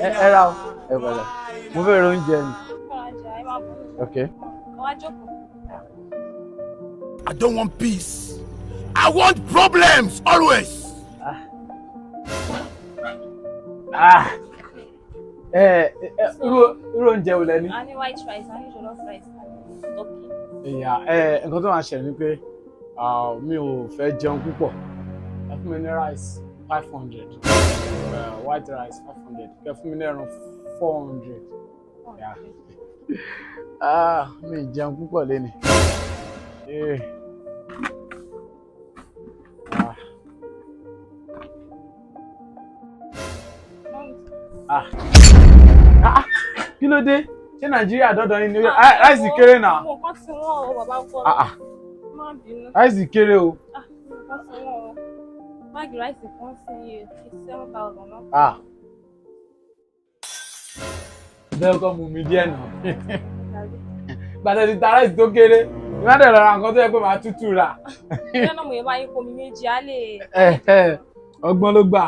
Ẹ ra o, ẹ pẹ̀lẹ́. Mo fẹ́ ra oúnjẹ ni. Ok. Wá jókòó. I don't want peace. I want problems always. Ah. Ẹ ẹ irú oúnjẹ wo lẹ ní? A ní white rice, a ní jollof rice, a ní turkey. Ìyá ẹ, nǹkan tó máa ṣẹlẹ̀ ni pé mi ò fẹ́ jẹun púpọ̀. Ẹ fún mi ní rice 500, white rice 500, kẹ fún mi ní ẹran 400. Ah, mi ì jẹun púpọ̀ lénìí. Eh. Ah. Ah. Ah, kí ló dé? Ṣé Nàìjíríà dọ́dọ̀ yín ni? Rice kéré náà. Mo kàn tí wọ́n o, bàbá ọkọ mi. Ah, ah. Má bínú. Rice kéré o. Ah, mo kàn tí wọ́n o. Báàgì rice kan sí 57,000 náà. Ah. Bẹ́ẹ̀ kọ́ mú mi díẹ̀ náà. Gbàtẹ́ ti ta rice tó kéré, ìmọ̀dé lọ ra nǹkan tó yẹ pé màá tútù rà. Ìyá náà mo yẹ bá yín kó mi méjì, á lè. Ọgbọ́n ló gbà.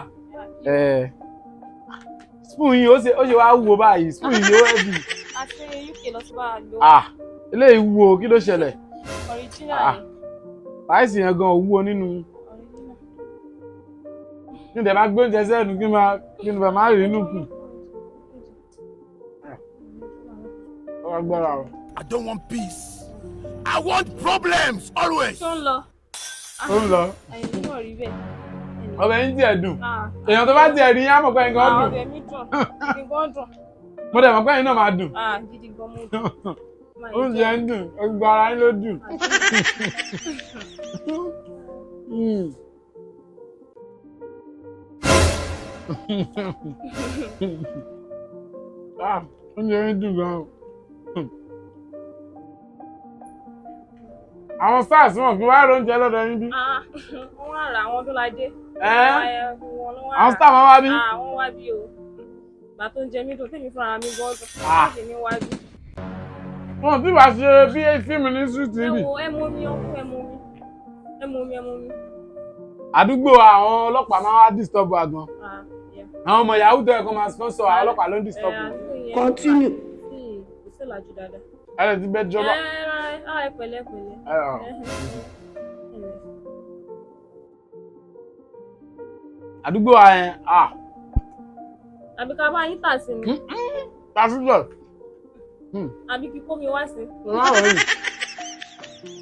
Spoon yìí ó ṣe wá wúwo báyìí, spoon yìí ó heavy. Àti UK lọ sí bá a lò. Ah, eléyìí wúwo, kí ló ṣẹlẹ̀? Original ni. Rice yẹn gan wúwo nínú. Original. Ní ìdẹ̀ máa gbé oúnjẹ sẹ́nu kí n máa rí inú kù. Ó wá gbọ́ra o. I don't want peace. I want problems always. Ṣé ó ń lọ? Ó ń lọ. Ẹ̀yin náà rí bẹ́ẹ̀. Ọbẹ̀ yín tiẹ̀ dùn. Èèyàn tó bá tiẹ̀ rí yín á mọ̀ pé nǹkan dùn. Ọbẹ̀ mi dùn. Nǹkan dùn. Mo dẹ̀ mọ̀ pé ẹ̀yin náà máa dùn. Gidi gan mo dùn. Oúnjẹ ń dùn, gbogbo ara yín ló dùn. Oúnjẹ yín dùn gan-an. Àwọn SARS wọn kì í wá róúnjẹ lọ́dọ̀ yín bí. Wọ́n wá ra àwọn Ọdúnládé. Àwọn star máa wá bí. Wọ́n wá bí o. Ìgbà tó ń jẹ mí dùn, tèmi fúnra mi gan dùn. Wọ́n sì ní wá bí. Wọn tí wàá ṣe bí fíìmù ní street níbí. Ẹ wo, ẹ mú mi ọkú, ẹ mú mi. Ẹ mú mi, ẹ mú mi. Àdúgbò àwọn ọlọ́pàá máa wá disturb wa gan. Àwọn ọmọ yahoo tó yẹ kó máa sponsor àwọn ọlọ́pàá ló ń disturb wọn. Continue. Kò sí ìlàjú dáadáa. Ẹ lè ti bẹ jọba. Ẹ pẹ̀lẹ́ pẹ̀lẹ́. Àdúgbò wa yẹn. Àbí ká bá yín tà sí ni. Ta síbẹ̀. Àbí kíkó mi wá sí.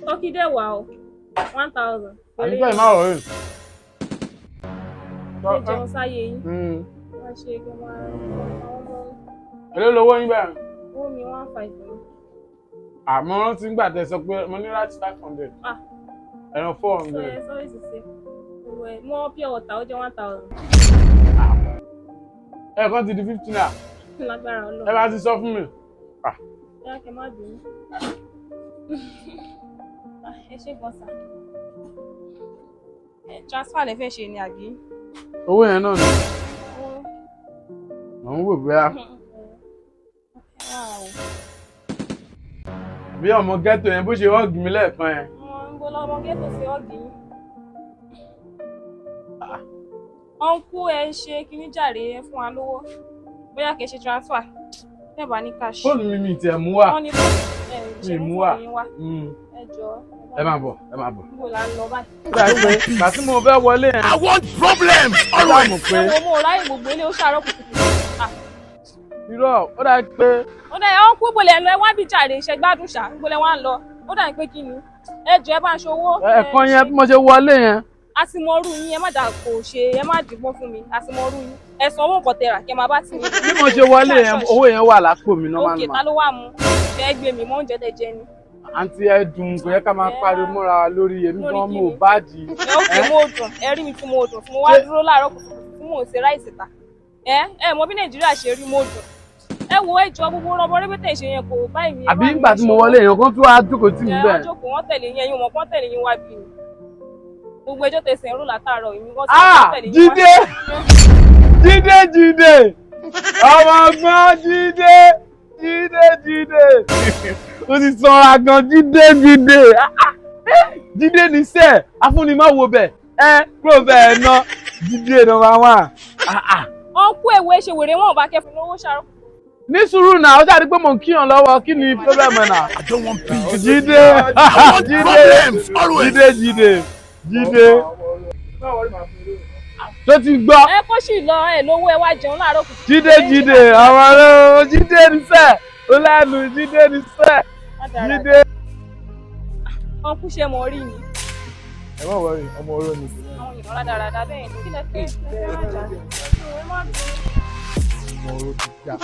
Tọ́kí dẹ̀ wà o, 1,000. Àbí kẹ́ ẹ̀ má wọ̀ rí. Ẹ jẹun sáyé yín. Wọ́n ṣe kí wọ́n ọmọ. Èló lowó yín bẹ́ẹ̀? Owó mi 1,500 ni. Àmọ́ rántí ń gbà tẹ sọ pé mo ní láti 500. Ẹran 400. Sorry to say. Mo pure water ó jẹ́ 1,000. Ẹ̀ẹ̀kan ti di 50 naira. Lágbára Ọlọ́run. Ẹ bá ti sọ fún mi. Ẹ kẹ́ má bínú. Ẹ ṣé gan sà. Transfer lẹ fẹ́ ṣe ni àbí? Owó yẹn náà ni. Mò ń wò bóyá. Bí ọmọ ghetto yẹn bó ṣe hug mi lẹ́ẹ̀kan yẹn. Wọ́n ń gbọ́ lọ́mọ ghetto ṣe hug yín. Ọ̀nkú ẹ ṣe kíní jàre ẹ fún wa lówó. Bóyá kẹ́ ṣe transfer. Bẹ́ẹ̀ bá ní cash. Fóònù mi tiẹ̀ mú wá. Wọ́n ní fóònù mi mú wá. Ẹ jọ̀ọ́. Ẹ máa bọ̀, ẹ máa bọ̀. Níbo la ń lọ báyìí? Ìgbà tí mo fẹ́ wọlé yẹn. I want problems always. Ẹ wo mo ráyè gbogbo ilé ó ṣàárọ̀ kùtùkùtù. Irọ́, ó dà pé. Ó dà ẹ̀ ọ́n kú bolẹ̀ lọ, ẹ wá bí jàre iṣẹ́ gbádùn ṣá, bolẹ̀ wá ń lọ. Ó dà pé kí ni? Ẹ jọ̀ọ́ ẹ bá ń ṣòwò. Ẹ̀kan yẹn bí mo ṣe wọlé yẹn. A ti mọ orú yín, ẹ má dà kò ṣe, ẹ má dìgbọ́n fún mi, a ti mọ orú yín. Ẹ san owó nǹkan tẹrà kí ẹ máa bá ti mi. Bí mo ṣe wọlé yẹn, owó yẹn wà lápò mi normal. Òkè ta ló wà mú? Ẹ gbé mi mọ oúnjẹ tẹ jẹ ni. Àǹtí ẹ dùn, kò yẹ ká máa pariwo mọ́ra lórí èmi gan mo bá di. Ẹ ó kè mo dùn, ẹ rí mi tí mo dùn, tí mo wá dúró láàárọ̀ kùtùkùtù tí mò ń ṣe ráìsì ta. Ẹ mọ bí Nàìjíríà ṣe rí mo dùn. Ẹ wo ẹjọ́ gbogbo rọbọ rẹpẹtẹ ṣe yẹn kò bá èmi. Àbí nígbà tí mo wọlé èèyàn kan tún wá jókòó tì mí bẹ́ẹ̀. Ẹ jókòó wọ́n tẹ̀lé yín, ẹ̀yin mọ̀ kán tẹ̀lé yín wá bí mi. Gbogbo ẹjọ́ tẹ̀sẹ̀ ń rò látàárọ̀ èmi kan tẹ̀lé yín wá. Jídé Jídé Jídé ọmọ ọgbọ́n Jídé Jídé Jídé ó ti sanra gan Jídé Jídé Jídé ní sẹ́ẹ̀ afúnimáwo bẹ̀ ẹ kúrò bẹ́ẹ̀ ná Jídé number 1. Ọ̀nkú Ọ̀nkú, ẹ̀wọ̀ ẹ ṣe wèrè wọn ò bá kẹ́ fún lówó ṣàrọ̀. Ní sùúrù náà, ó jáde pé mò ń kíyàn lọ́wọ́. Kí ni problem náà? I don't want peace. Jídé. I want Jídé. problems always. Jídé, Jídé, Jídé tó ti gbọ́. Ẹ kó sì lọ, ẹ lówó, ẹ wá jẹun láàárọ̀ kùtù. Jídé, Jídé, àwọn ọ̀rẹ́ Jídé ní sẹ́ ó lẹ́nu. Jídé ní sẹ́. Jídé. Ọ̀nkú, ṣe mọ̀ rí ni? Ẹ má worry, ọmọ oró ni. Àwọn èèyàn rádaràda bẹ́ẹ̀ ni. Kí lẹ fẹ́? Ẹ má jà. Ẹ má bínú. Ọmọ oró ti dá.